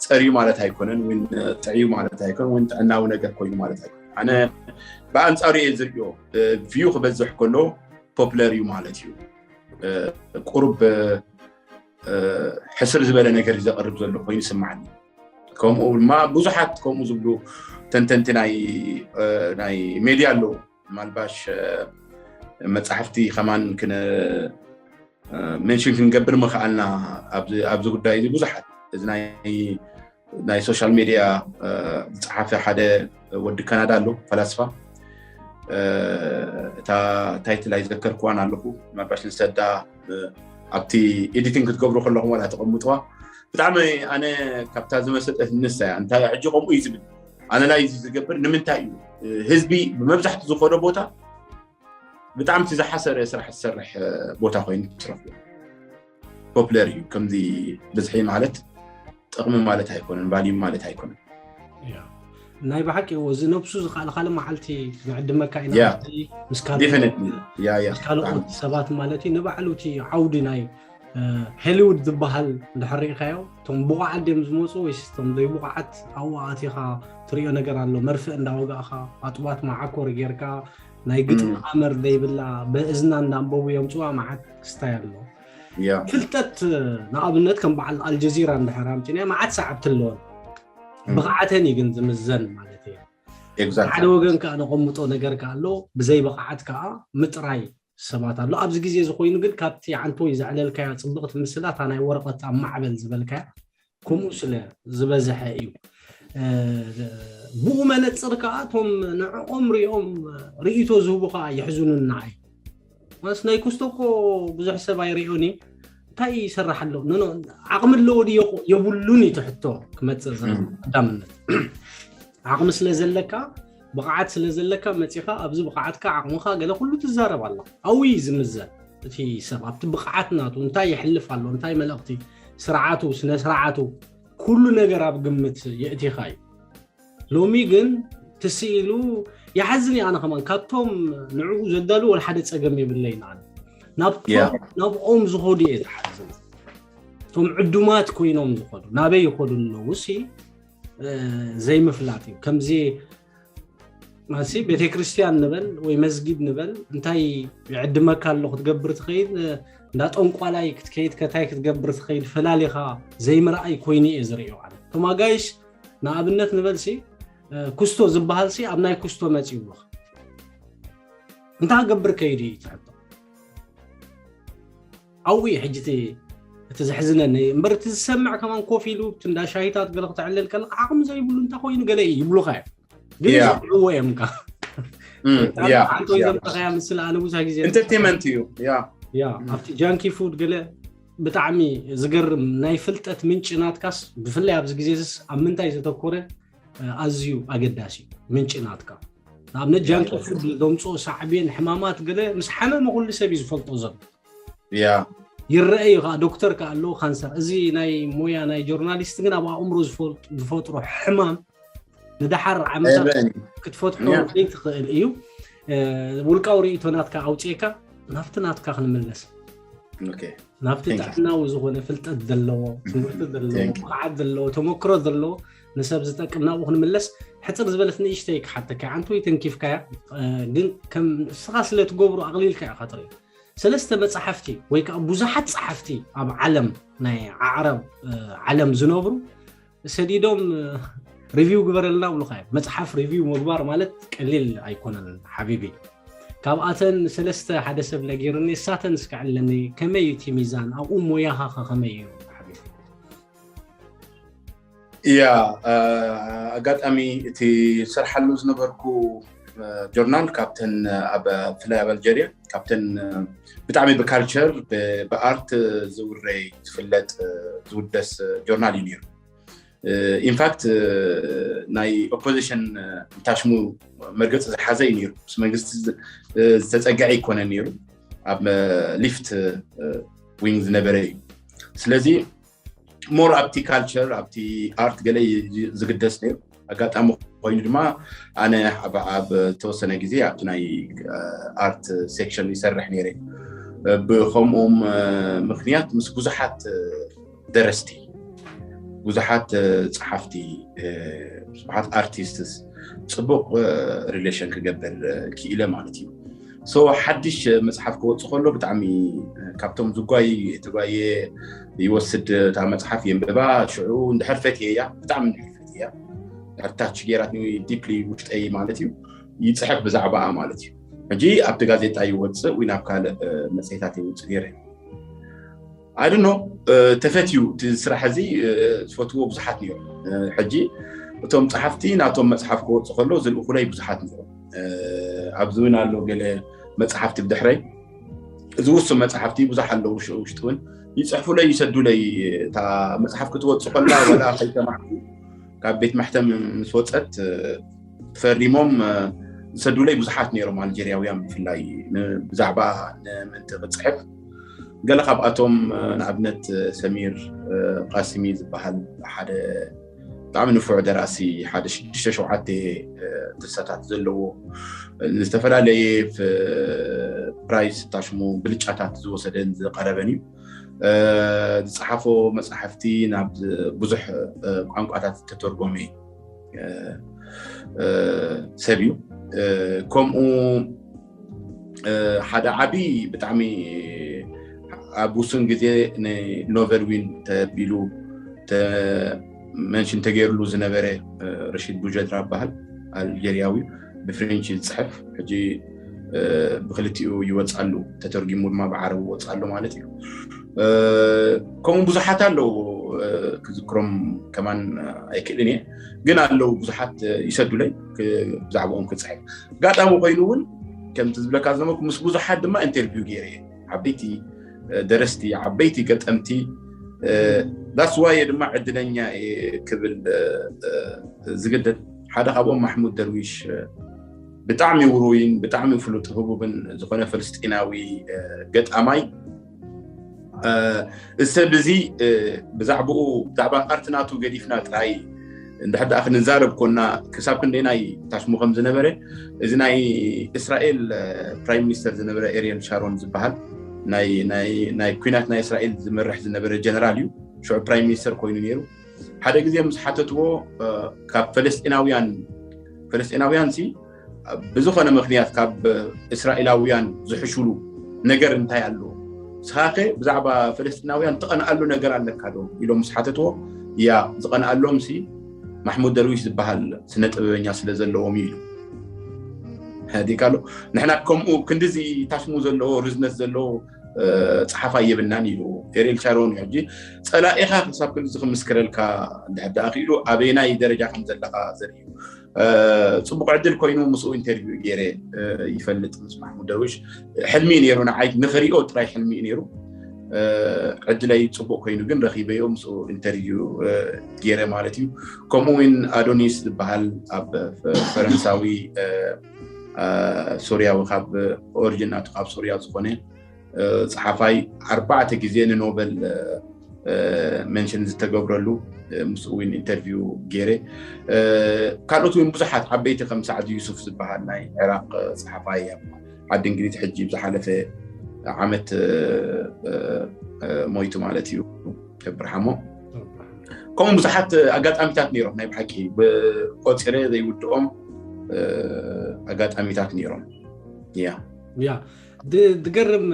ፀርዩ ማለት ኣይኮነን፣ ወይ ጥዕዩ ማለት ኣይኮነን፣ ወይ ጥዕናዊ ነገር ኮይኑ ማለት ኣይኮነን። ኣነ ብኣንፃሩ እየ ዝርእዮ። ቪው ክበዝሕ ከሎ ፖፕለር እዩ ማለት እዩ። ቁሩብ ሕስር ዝበለ ነገር እዩ ዘቕርብ ዘሎ ኮይኑ ይስማዓኒ። ከምኡ ድማ ብዙሓት ከምኡ ዝብሉ ተንተንቲ ናይ ሜድያ ኣለዉ። ማልባሽ መፅሓፍቲ ከማን ሜንሽን ክንገብር ምኽኣልና ኣብዚ ጉዳይ እዚ ብዙሓት እዚ ናይ ሶሻል ሜድያ ዝፀሓፈ ሓደ ወዲ ካናዳ ኣሎ ፈላስፋ። እታ ታይትል ኣይዘከርክዋን ኣለኹ፣ ማልባሽ ንሰዳ ኣብቲ ኤዲቲንግ ክትገብሩ ከለኹም ዋላ ተቐምጥዋ። ብጣዕሚ ኣነ ካብታ ዝመሰጠት ንሳ እያ። እንታይ ሕጂ ከምኡ እዩ ዝብል ኣናላይዝ ዝገብር ንምንታይ እዩ ህዝቢ ብመብዛሕትኡ ዝኸዶ ቦታ ብጣዕሚ እቲ ዝሓሰረ ስራሕ ዝሰርሕ ቦታ ኮይኑ ትረኽቦ። ፖፕለር እዩ ከምዚ ብዝሒ ማለት ጥቕሚ ማለት ኣይኮነን፣ ቫልዩ ማለት ኣይኮነን። ናይ ብሓቂ እዚ ነብሱ ዝካል ካልእ መዓልቲ ንዕድመካ ኢና። ምስ ካልኦት ካልኦት ሰባት ማለት እዩ። ንባዕሉ እቲ ዓውዲ ናይ ሆሊውድ ዝበሃል እንድሕር ርኢኻዮ፣ እቶም ብቑዓት ድዮም ዝመፁ ወይስ እቶም ዘይብቑዓት ኣብኡ ኣቲኻ ትሪኦ ነገር ኣሎ። መርፍእ እንዳወጋእኻ፣ ኣጥባት መዓኮር ጌርካ፣ ናይ ግጥሚ ኣመር ዘይብላ ብእዝና እንዳንበቡ የምፅዋ መዓት ክስታይ ኣሎ። ፍልጠት ንኣብነት ከም በዓል ኣልጀዚራ እንድሕር ኣምፂናዮ መዓት ሰዓብቲ ኣለወን። ብቕዓተን እዩ ግን ዝምዘን ማለት እዩ። ሓደ ወገን ከዓ ነቐምጦ ነገር ከዓ ኣሎ፣ ብዘይ ብቕዓት ከዓ ምጥራይ ሰባት ኣሎ። ኣብዚ ግዜ እዚ ኮይኑ ግን ካብቲ ዓንተወይ ዘዕለልካያ ፅብቕቲ ምስላ እታ ናይ ወረቐት ኣብ ማዕበል ዝበልካያ ከምኡ ስለ ዝበዝሐ እዩ። ብኡ መነፅር ከዓ እቶም ንዕኦም ሪኦም ርእይቶ ዝህቡ ከዓ የሕዝኑኒ ንዓይ። ማለት ናይ ኩስቶ እኮ ብዙሕ ሰብ ኣይሪኦን እዩ። እንታይ ይሰርሕ ኣሎ? ኖ፣ ኖ፣ ዓቕሚ ኣለዎ ድዮ የብሉን እዩ እቲ ሕቶ ክመፅእ ዝኽእል ቀዳምነት። ዓቕሚ ስለ ዘለካ፣ ብቕዓት ስለ ዘለካ መፂኻ ኣብዚ ብቕዓትካ ዓቕምኻ ገለ ኩሉ ትዛረብ ኣላ። ኣብኡ እዩ ዝምዘን እቲ ሰብ ኣብቲ ብቕዓት ናቱ እንታይ የሕልፍ ኣሎ፣ እንታይ መልእኽቲ ስርዓቱ፣ ስነ ስርዓቱ፣ ኩሉ ነገር ኣብ ግምት የእቲኻ እዩ። ሎሚ ግን ትስኢሉ ይሓዝን እዩ። ኣነ ከማን ካብቶም ንዕኡ ዘዳሉ ወላ ሓደ ፀገም የብለይን። ኣነ ናብቶም ናብኦም ዝኸዱ እየ ዝሓዝን። እቶም ዕዱማት ኮይኖም ዝኸዱ ናበይ ይኸዱ ኣለዉ ሲ ዘይምፍላጥ እዩ። ከምዚ ማሲ ቤተክርስትያን ንበል ወይ መስጊድ ንበል እንታይ ይዕድመካ ኣሎ ክትገብር ትኸይድ እንዳ ጠንቋላይ ክትከይድ ከታይ ክትገብር ትኸይድ ፈላሊኻ ዘይምርኣይ ኮይኑ እየ ዝርእዮ። ኣነ እቶም ኣጋይሽ ንኣብነት ንበልሲ ኩስቶ ዝበሃልሲ ኣብ ናይ ኩስቶ መፂኡ ኣለኻ እንታይ ገብር ከይዱ እዩ ትሕቶ ኣብኡ እዩ ሕጂ እቲ ዘሕዝነኒ እምበር እቲ ዝሰምዕ ከማን ኮፍ ኢሉ እንዳ ሻሂታት ገለ ክትዕልል ከለካ ዓቕሚ ዘይብሉ እንታይ ኮይኑ ገለ እዩ ይብሉካ እዮም ግን ይሰምዕዎ እዮም ካ ሓንቶ ይዘምጠኸያ ምስል ኣነ ብዙሕ ግዜ ኢንተርቴንመንት እዩ ያ ኣብቲ ጃንኪ ፉድ ገለ ብጣዕሚ ዝገርም ናይ ፍልጠት ምንጭ ናትካስ ብፍላይ ኣብዚ ግዜ ዝስ ኣብ ምንታይ ዘተኮረ ኣዝዩ ኣገዳሲ ምንጭ ናትካ ንኣብነት ጃንኪ ፉድ ዘምፅኦ ሳዕቤን ሕማማት ገለ ምስ ሓመመ ኩሉ ሰብ እዩ ዝፈልጦ ዘሎ ያ ይረአ እዩ ከዓ ዶክተር ከዓ ኣለዎ ካንሰር እዚ ናይ ሞያ ናይ ጆርናሊስት ግን ኣብ ኣእምሮ ዝፈጥሮ ሕማም ንደሓር ዓመታት ክትፈትሖ ዘይትኽእል እዩ ውልቃዊ ርእይቶ ናትካ ኣውፅእካ ናብቲ ናትካ ክንምለስ ናብቲ ጥዕናዊ ዝኾነ ፍልጠት ዘለዎ ትምህርቲ ዘለዎ ብቕዓት ዘለዎ ተመክሮ ዘለዎ ንሰብ ዝጠቅም ናብኡ ክንምለስ ሕፅር ዝበለት ንእሽተይ ክሓተካ ዓንቶ ይተንኪፍካያ ግን ከም ንስኻ ስለ ትገብሩ ኣቕሊልካ ኢኻ ትርኢ ሰለስተ መፅሓፍቲ ወይ ከዓ ብዙሓት ፀሓፍቲ ኣብ ዓለም ናይ ዓዕረብ ዓለም ዝነብሩ ሰዲዶም ሪቪው ግበረልና ብሉካ እዮም መፅሓፍ ሪቪው ምግባር ማለት ቀሊል ኣይኮነን ሓቢቢ ካብኣተን ሰለስተ ሓደ ሰብ ነጊሩኒ እሳተን እስከ ዕለኒ ከመይ እዩ እቲ ሚዛን ኣብኡ ሞያኻ ከ ከመይ እዩ ሓቢቢ ያ ኣጋጣሚ እቲ ዝሰርሓሉ ዝነበርኩ ጆርናል ካብተን ኣብ ብፍላይ ኣብ ኣልጀርያ ካብተን ብጣዕሚ ብካልቸር ብኣርት ዝውረይ ዝፍለጥ ዝውደስ ጆርናል እዩ ነይሩ ኢንፋክት ናይ ኦፖዚሽን እንታሽሙ መርገፂ ዝሓዘ እዩ ነይሩ ምስ መንግስቲ ዝተፀግዐ ይኮነ ነይሩ ኣብ ሊፍት ዊንግ ዝነበረ እዩ ስለዚ ሞር ኣብቲ ካልቸር ኣብቲ ኣርት ገለ ዝግደስ ነይሩ ኣጋጣሚ ኮይኑ ድማ ኣነ ኣብ ተወሰነ ግዜ ኣብቲ ናይ ኣርት ሴክሽን ይሰርሕ ነይረ ብከምኡ ምክንያት ምስ ብዙሓት ደረስቲ ብዙሓት ፀሓፍቲ ብዙሓት ኣርቲስትስ ፅቡቅ ሪሌሽን ክገብር ክኢለ ማለት እዩ ሶ ሓድሽ መፅሓፍ ክወፅእ ከሎ ብጣዕሚ ካብቶም ዝጓይ ተጓየ ይወስድ እታ መፅሓፍ የንብባ ሽዑ እንድሕር ፈትየ እያ ብጣዕሚ እንድሕር ፈትየ እያ ሕታች ጌራትኒ ዲፕሊ ውሽጠይ ማለት እዩ ይፅሕፍ ብዛዕባኣ ማለት እዩ ሕጂ ኣብቲ ጋዜጣ ይወፅእ ወይ ናብ ካልእ መፅሄታት ይውፅእ ነይረ ኣይድኖ ተፈትዩ እቲ ስራሕ እዚ ዝፈትዎ ብዙሓት ነይሩ ሕጂ እቶም ፀሓፍቲ ናቶም መፅሓፍ ክወፁ ከሎ ዝልእኩለይ ብዙሓት ነይሩ ኣብዚ እውን ኣሎ ገለ መፅሓፍቲ ብድሕረይ ዝውሱ መፅሓፍቲ ብዙሕ ኣለዉ ውሽጢ እውን ይፅሕፉለይ ይሰዱለይ እታ መፅሓፍ ክትወፁ ከላ ወላ ከይሰማዕኩ ካብ ቤት ማሕተም ምስ ወፀት ፈሪሞም ዝሰዱለይ ብዙሓት ነይሮም ኣልጀርያውያን ብፍላይ ብዛዕባ ንምንቲ ክፅሕፍ ገለ ካብኣቶም ንኣብነት ሰሚር ቃሲሚ ዝበሃል ሓደ ብጣዕሚ ንፉዕ ደራሲ፣ ሓደ ሽዱሽተ ሸውዓተ ድርሰታት ዘለዎ፣ ዝተፈላለየ ፕራይስ ታሽሙ ብልጫታት ዝወሰደን ዝቐረበን እዩ። ዝፀሓፎ መፅሓፍቲ ናብ ብዙሕ ቋንቋታት ዝተተርጎመ ሰብ እዩ። ከምኡ ሓደ ዓቢ ብጣዕሚ ኣብ ውሱን ግዜ ንኖቨል ዊን ተቢሉ መንሽን ተገይርሉ ዝነበረ ረሺድ ቡጀድራ በሃል ኣልጀርያዊ፣ ብፍሬንች ዝፅሕፍ፣ ሕጂ ብክልቲኡ ይወፅኣሉ፣ ተተርጊሙ ድማ ብዓረብ ይወፅኣሉ ማለት እዩ። ከምኡ ብዙሓት ኣለዉ፣ ክዝክሮም ከማን ኣይክእልን እየ፣ ግን ኣለዉ ብዙሓት ይሰዱለይ ብዛዕባኦም ክፅሕፍ። ኣጋጣሚ ኮይኑ እውን ከምቲ ዝብለካ ዝነበርኩ ምስ ብዙሓት ድማ ኢንተርቪው ገይረ እየ። ዓበይቲ ደረስቲ፣ ዓበይቲ ገጠምቲ፣ ዳስዋየ ድማ ዕድለኛ እየ ክብል ዝግደድ። ሓደ ካብኦም ማሕሙድ ደርዊሽ ብጣዕሚ ውሩይን ብጣዕሚ ፍሉጥ ህቡብን ዝኾነ ፍልስጢናዊ ገጣማይ። እዚ ሰብ እዚ ብዛዕባኡ፣ ብዛዕባ ኣርት ናቱ ገዲፍና ጥራይ እንድሕር ደኣ ክንዛረብ ኮና፣ ክሳብ ክንደይ ናይ ታሽሙ ከም ዝነበረ፣ እዚ ናይ እስራኤል ፕራይም ሚኒስተር ዝነበረ ኤሪየል ሻሮን ዝበሃል፣ ናይ ኩናት ናይ እስራኤል ዝመርሕ ዝነበረ ጀነራል እዩ። ሽዑ ፕራይም ሚኒስተር ኮይኑ ነይሩ። ሓደ ግዜ ምስ ሓተትዎ፣ ካብ ፈለስጢናውያን፣ ፈለስጢናውያን ሲ ብዝኾነ ምኽንያት ካብ እስራኤላውያን ዝሕሹሉ ነገር እንታይ ኣሎ? ንስኻኸ ብዛዕባ ፈለስጢናውያን ትቐንኣሉ ነገር ኣለካ ዶ? ኢሎም ምስ ሓተትዎ፣ ያ፣ ዝቐንኣሎም ሲ ማሕሙድ ደርዊሽ ዝበሃል ስነ ጥበበኛ ስለ ዘለዎም እዩ ኢሉ። ዲካ ኣሎ። ንሕና ከምኡ ክንዲዚ ታሽሙ ዘለዎ፣ ርዝነት ዘለዎ ፀሓፋይ የብልናን ኢሉ ኤሪል ሻሮን እዩ። ሕጂ ፀላኢኻ ክሳብ ክንዲዚ ክምስክረልካ እንድሕር ደኣ ክኢሉ ኣበየናይ ደረጃ ከም ዘለኻ ዘርኢ እዩ። ፅቡቅ ዕድል ኮይኑ ምስኡ ኢንተርቪው ገይረ ይፈልጥ፣ ምስ ማሕሙድ ደርዊሽ። ሕልሚ ነይሩ ንዓይ፣ ንኽሪኦ ጥራይ ሕልሚ ነይሩ። ዕድለይ ፅቡቅ ኮይኑ ግን ረኺበዮ፣ ምስኡ ኢንተርቪው ገይረ ማለት እዩ። ከምኡ እውን ኣዶኒስ ዝበሃል ኣብ ፈረንሳዊ ሶርያዊ፣ ካብ ኦሪጅን ናቱ ካብ ሶርያ ዝኾነ ፀሓፋይ፣ ኣርባዕተ ግዜ ንኖበል መንሽን ዝተገብረሉ፣ ምስ እውን ኢንተርቪው ገይረ። ካልኦት እውን ብዙሓት ዓበይቲ ከም ሳዕዲ ዩሱፍ ዝበሃል ናይ ዕራቕ ፀሓፋይ፣ ኣብ ዓዲ እንግሊዝ ሕጂ ብዝሓለፈ ዓመት ሞይቱ ማለት እዩ። ከብርሃሞ። ከምኡ ብዙሓት ኣጋጣሚታት ነይሮም፣ ናይ ብሓቂ ቆፂረ ዘይውድኦም ኣጋጣሚታት ነይሮም። ያ ያ ድገርም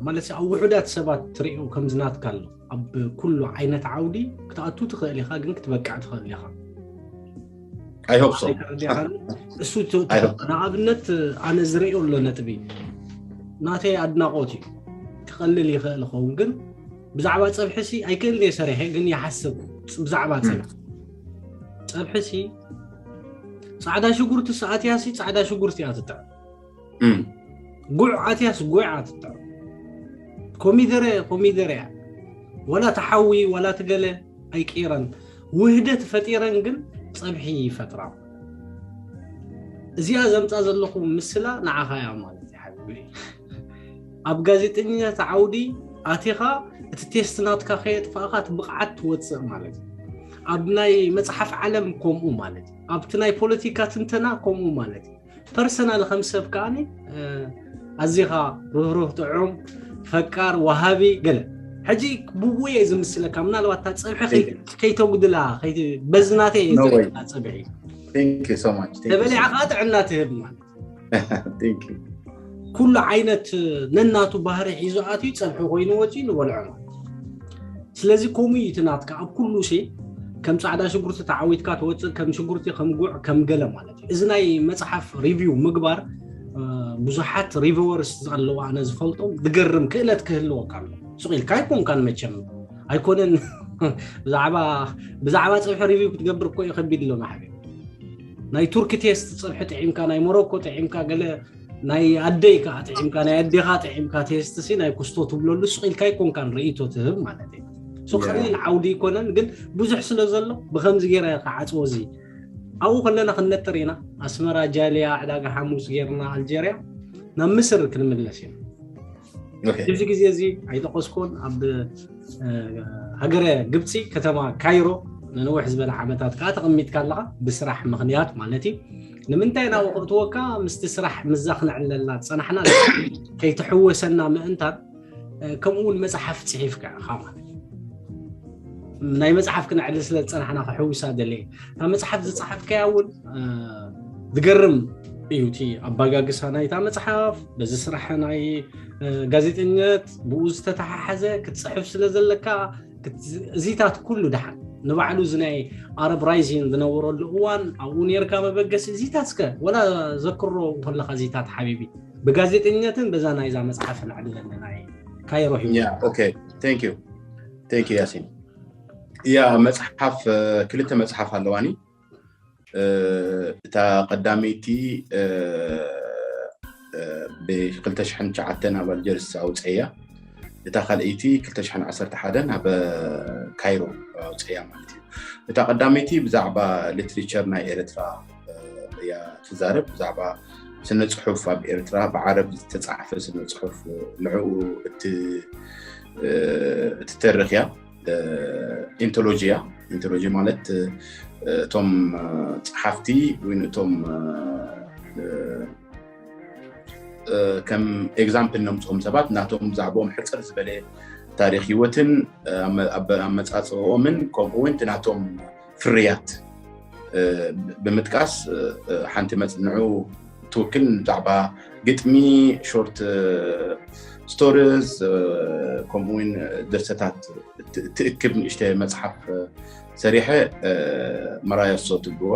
ማለት ኣብ ውሑዳት ሰባት ትሪኦ ከምዝናትካ ኣሎ። ኣብ ኩሉ ዓይነት ዓውዲ ክትኣቱ ትኽእል ኢኻ፣ ግን ክትበቅዕ ትኽእል ኢኻ። ኣይሆብሶ እሱ ንኣብነት ኣነ ዝርእዮ ኣሎ ነጥቢ ናተይ ኣድናቆት እዩ። ክቐልል ይኽእል ይኸውን፣ ግን ብዛዕባ ፀብሒ ሲ ኣይክእልን እየ ሰሪሐ፣ ግን ይሓስብ ብዛዕባ ፀብሒ። ፀብሒ ሲ ፃዕዳ ሽጉርቲ ሰኣትያ ሲ ፃዕዳ ሽጉርቲ እያ ትጥዕም። ጉዕ ኣትያስ ጉዕ ኣትጥዕም። ኮሚደረ ኮሚደረ እያ። ወላ ተሓዊ ወላ ትገለ ኣይቀይረን። ውህደት ፈጢረን ግን ፀብሒ ይፈጥራ። እዚኣ ዘምፃ ዘለኹ ምስላ ንዓኻ እያ ማለት እዩ ሓቢቢ። ኣብ ጋዜጠኝነት ዓውዲ ኣቲኻ እቲ ቴስት ናትካ ከየጥፋእካ እቲ ብቕዓት ትወፅእ ማለት እዩ። ኣብ ናይ መፅሓፍ ዓለም ከምኡ ማለት እዩ። ኣብቲ ናይ ፖለቲካ ትንተና ከምኡ ማለት እዩ። ፐርሰናል ከም ሰብ ከዓኒ ኣዚኻ ርህሩህ፣ ጥዑም፣ ፈቃር፣ ወሃቢ ገለ። ሕጂ ብኡ እየ ዝምስለካ፣ ምናልባት እታ ፀብሒ ከይተጉድላ በዝናተ እየ ዝርእየካ። ፀብሒ ተበሊዓ ከዓ ጥዕና ትህብ ማለት ኩሉ ዓይነት ነናቱ ባህሪ ሒዙ ኣትዩ ፀብሒ ኮይኑ ወፂኡ ንበልዖ ማለት። ስለዚ ከምኡ እዩ እቲ ናትካ ኣብ ኩሉ ሲ ከም ፃዕዳ ሽጉርቲ ተዓዊትካ ትወፅእ፣ ከም ሽጉርቲ፣ ከም ጉዕ፣ ከም ገለ ማለት እዩ። እዚ ናይ መፅሓፍ ሪቪው ምግባር ብዙሓት ሪቪወርስ ኣለዉ፣ ኣነ ዝፈልጦም፣ ዝገርም ክእለት ክህልወካ ኣሎ። ሱቕ ኢልካ ኣይኮንካን መቸም፣ ኣይኮነን። ብዛዕባ ብዛዕባ ፀብሒ ሪቪው ክትገብር እኮ እዩ ከቢድ ኣሎ ማሕቢ። ናይ ቱርኪ ቴስት ፀብሒ ጥዒምካ፣ ናይ ሞሮኮ ጥዒምካ፣ ገለ ናይ ኣደይ ከዓ ጥዒምካ፣ ናይ ኣዴኻ ጥዒምካ ቴስት ሲ ናይ ኩስቶ ትብለሉ ሱቕ ኢልካ ኣይኮንካን ርእይቶ ትህብ ማለት እዩ። ሶ ቀሊል ዓውዲ ይኮነን፣ ግን ብዙሕ ስለ ዘሎ ብከምዚ ገይረ ክዓፅዎ። እዚ ኣብኡ ከለና ክንነጥር ኢና። ኣስመራ ጃልያ ዕዳጋ ሓሙስ ገይርና ኣልጀርያ ናብ ምስር ክንምለስ ኢና። እዚ ግዜ እዚ ኣይጠቀስኩን ኣብ ሃገረ ግብፂ ከተማ ካይሮ ንነዊሕ ዝበለ ዓመታት ከዓ ተቐሚጥካ ኣለካ ብስራሕ ምክንያት ማለት እዩ። ንምንታይ ናብ ወቅትወካ ምስቲ ስራሕ ምዛ ክነዕለላ ዝፀናሕና ከይትሕወሰና ምእንታን ከምኡ እውን መፅሓፍ ፅሒፍካ ኢኻ ማለት ናይ መፅሓፍ ክነዕሊ ስለ ዝፀናሕና ክሕውሳ ደለ እታ መፅሓፍ ዝፀሓፍካያ እውን ዝገርም እዩ እቲ ኣባጋግሳ ናይታ መፅሓፍ በዚ ስራሕ ናይ ጋዜጠኛት ብኡ ዝተተሓሓዘ ክትፅሕፍ ስለ ዘለካ እዚታት ኩሉ ደሓን ንባዕሉ እዚ ናይ ኣረብ ራይዚን ዝነበረሉ እዋን ኣብኡ ነርካ መበገሲ እዚታት እስከ ወላ ዘክሮ ከለካ እዚታት ሓቢቢ ብጋዜጠኛትን በዛ ናይዛ መፅሓፍ ንዕሊ ዘለና ካይሮ ሂ ያሲን ያ መፅሓፍ ክልተ መፅሓፍ ኣለዋኒ እታ ቀዳመይቲ ብ2009 ኣብ ኣልጀርስ ኣውፀያ እታ ካልኣይቲ 2011 ኣብ ካይሮ ኣውፀያ ማለት እዩ። እታ ቀዳመይቲ ብዛዕባ ሊትሬቸር ናይ ኤርትራ እያ ትዛረብ ብዛዕባ ስነ ፅሑፍ ኣብ ኤርትራ ብዓረብ ዝተፃሕፈ ስነ ፅሑፍ ንዕኡ እትተርኽ እያ። ኢንቶሎጂ እያ። ኢንቶሎጂ ማለት እቶም ፀሓፍቲ ወይ እቶም ከም ኤግዛምፕል ነምፅኦም ሰባት ናቶም ብዛዕባኦም ሕፅር ዝበለ ታሪክ ህይወትን ኣመፃፅኦምን ከምኡ እውን ናቶም ፍርያት ብምጥቃስ ሓንቲ መፅንዑ ትውክል ብዛዕባ ግጥሚ ሾርት ስቶሪስ ከምኡውን ድርሰታት ትእክብ ንእሽተ መፅሓፍ ሰሪሐ መራያ ሶ ትብልዋ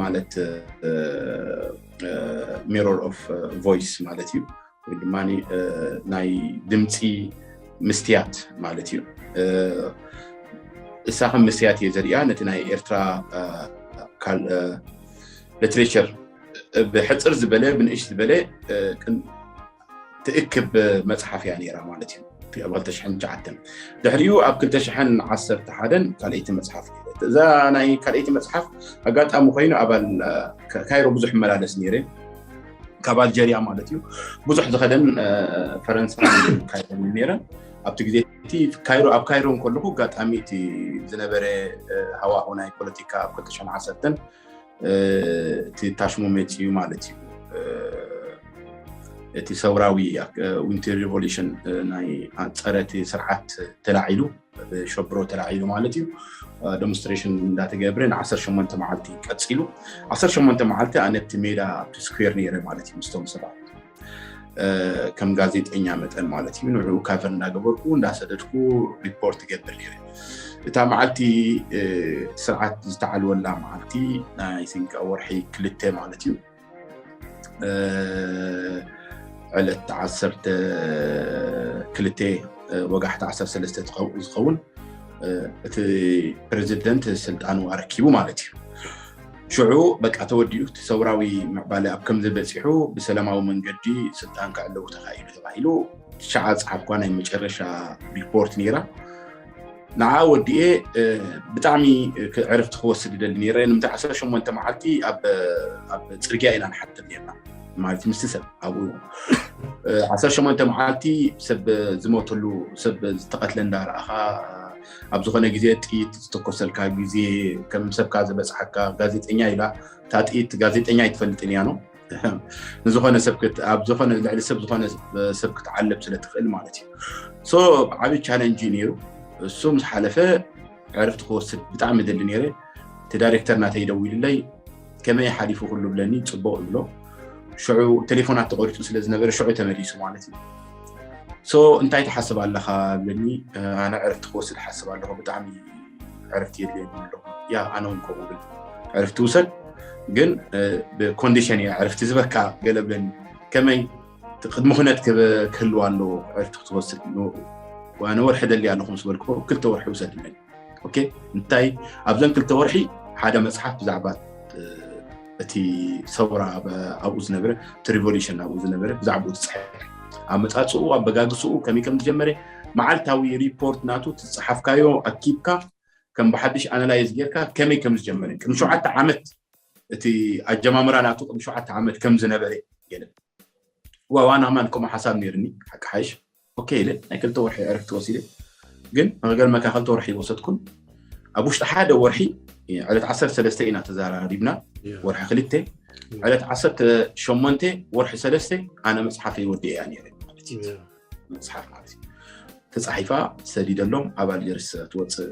ማለት ሚሮር ኦፍ ቮይስ ማለት እዩ ወይ ድማ ናይ ድምፂ ምስትያት ማለት እዩ። እሳ ከም ምስትያት እየ ዘሪኣ ነቲ ናይ ኤርትራ ሊትሬቸር ብሕፅር ዝበለ ብንእሽ ዝበለ ትእክብ መፅሓፍ እያ ነራ ማለት እዩ። ኣብ 2009 ድሕሪኡ ኣብ 2011 ካልኣይቲ መፅሓፍ እዛ ናይ ካልኣይቲ መፅሓፍ ኣጋጣሚ ኮይኑ ኣባል ካይሮ ብዙሕ መላለስ ነይረ ካብ ኣልጀርያ ማለት እዩ ብዙሕ ዝኸደን ፈረንሳ ካይሮ ነይረ ኣብቲ ግዜ ካይሮ ኣብ ካይሮ ከለኩ ኣጋጣሚ እቲ ዝነበረ ሃዋሁ ናይ ፖለቲካ ኣብ 2010 እቲ ታሽሙ መፂኡ ማለት እዩ። እቲ ሰውራዊ ዊንተር ሪቮሉሽን ናይ ፀረ እቲ ስርዓት ተላዒሉ ብሸብሮ ተላዒሉ ማለት እዩ። ዴሞንስትሬሽን እንዳተገብረ ን18 መዓልቲ ቀፂሉ 18 መዓልቲ ኣነ ኣብቲ ሜዳ ኣብቲ ስኩዌር ነይረ ማለት እዩ ምስቶም ሰባት ከም ጋዜጠኛ መጠን ማለት እዩ ንዕኡ ካቨር እንዳገበርኩ እንዳሰደድኩ ሪፖርት ገብር ነይረ። እታ መዓልቲ ስርዓት ዝተዓልወላ መዓልቲ ናይ ሲንቃ ወርሒ ክልተ ማለት እዩ ዕለት ዓሰርተ ክልተ ወጋሕቲ ዓሰርተ ሰለስተ ዝኸውን እቲ ፕሬዚደንት ስልጣኑ ኣረኪቡ ማለት እዩ። ሽዑ በቃ ተወዲኡ እቲ ሰውራዊ ምዕባለ ኣብ ከምዚ በፂሑ ብሰላማዊ መንገዲ ስልጣን ክዕለቡ ተኻኢሉ ተባሂሉ ትሽዓ ፀሓፍኳ ናይ መጨረሻ ሪፖርት ነይራ። ንዓ ወዲኤ ብጣዕሚ ዕረፍቲ ክወስድ ይደሊ ነይረ። ንምንታይ ዓሰርተ ሸሞንተ መዓልቲ ኣብ ኣብ ፅርግያ ኢና ንሓድር ነርና ማለት ምስቲ ሰብ ኣብኡ ዓሰርተ ሸሞንተ መዓልቲ ሰብ ዝሞተሉ ሰብ ዝተቐትለ እንዳረኣኻ ኣብ ዝኾነ ግዜ ጥይት ዝተኮሰልካ ግዜ ከም ሰብካ ዝበፅሓካ ጋዜጠኛ ኢላ እታ ጥይት ጋዜጠኛ ኣይትፈልጥን እያ ነው ንዝኾነ ሰብ ኣብ ዝኾነ ልዕሊ ሰብ ዝኾነ ሰብ ክትዓለብ ስለ ትኽእል ማለት እዩ። ሶ ዓብዪ ቻለንጅ እዩ ነይሩ። እሱ ምስ ሓለፈ ዕረፍቲ ክወስድ ብጣዕሚ ደሊ ነይረ። እቲ ዳይሬክተር ናተይ ደዊሉለይ ከመይ ሓሊፉ ኩሉ ብለኒ ፅቡቕ ይብሎ። ሽዑ ቴሌፎናት ተቆሪፁ ስለ ዝነበረ ሽዑ ተመሊሱ ማለት እዩ። ሶ እንታይ ትሓስብ ኣለኻ ብለኒ። ኣነ ዕረፍቲ ክወስድ ሓስብ ኣለኹ ብጣዕሚ ዕረፍቲ የድልየኒ ኣለኹ። ያ ኣነ እውን ከምኡ ብል ዕረፍቲ ውሰድ ግን ብኮንዲሽን እየ ዕረፍቲ ዝበካ ገለ ብለኒ። ከመይ ቅድሚ ኩነት ክህልዋ ኣለዎ ዕረፍቲ ክትወስድ ኣነ ወርሒ ደሊ ኣለኹ ምስ በልኩ ክልተ ወርሒ ውሰድ ብለኒ። ኦኬ እንታይ ኣብዘን ክልተ ወርሒ ሓደ መፅሓፍ ብዛዕባ እቲ ሰውራ ኣብኡ ዝነበረ እቲ ሪቮሉሽን ኣብኡ ዝነበረ ብዛዕባኡ ትፅሕፍ ኣመፃፅኡ ኣበጋግስኡ ከመይ ከም ዝጀመረ መዓልታዊ ሪፖርት ናቱ ትፅሓፍካዮ ኣኪብካ ከም ብሓድሽ ኣናላይዝ ጌርካ ከመይ ከም ዝጀመረ ቅድሚ ሸውዓተ ዓመት እቲ ኣጀማምራ ናቱ ቅድሚ ሸውዓተ ዓመት ከም ዝነበረ ገለ ዋዋና ማን ከምኡ ሓሳብ ነይርኒ ሓቂ ሓይሽ ኦኬ ኢለ ናይ ክልተ ወርሒ ዕረፍቲ ወሲደ። ግን ንክገርመካ ክልተ ወርሒ ወሰድኩን ኣብ ውሽጢ ሓደ ወርሒ ዕለት ዓሰርተ ሰለስተ ኢና ተዘራሪብና። ወርሒ ክልተ ዕለት ዓሰርተ ሸሞንተ ወርሒ ሰለስተ ኣነ መፅሓፈይ ወዲአ እያ ነይረ ማለት እዩ። መፅሓፍ ማለት እዩ ተፃሒፋ ሰዲደሎም ኣብ ኣልጀርስ ትወፅእ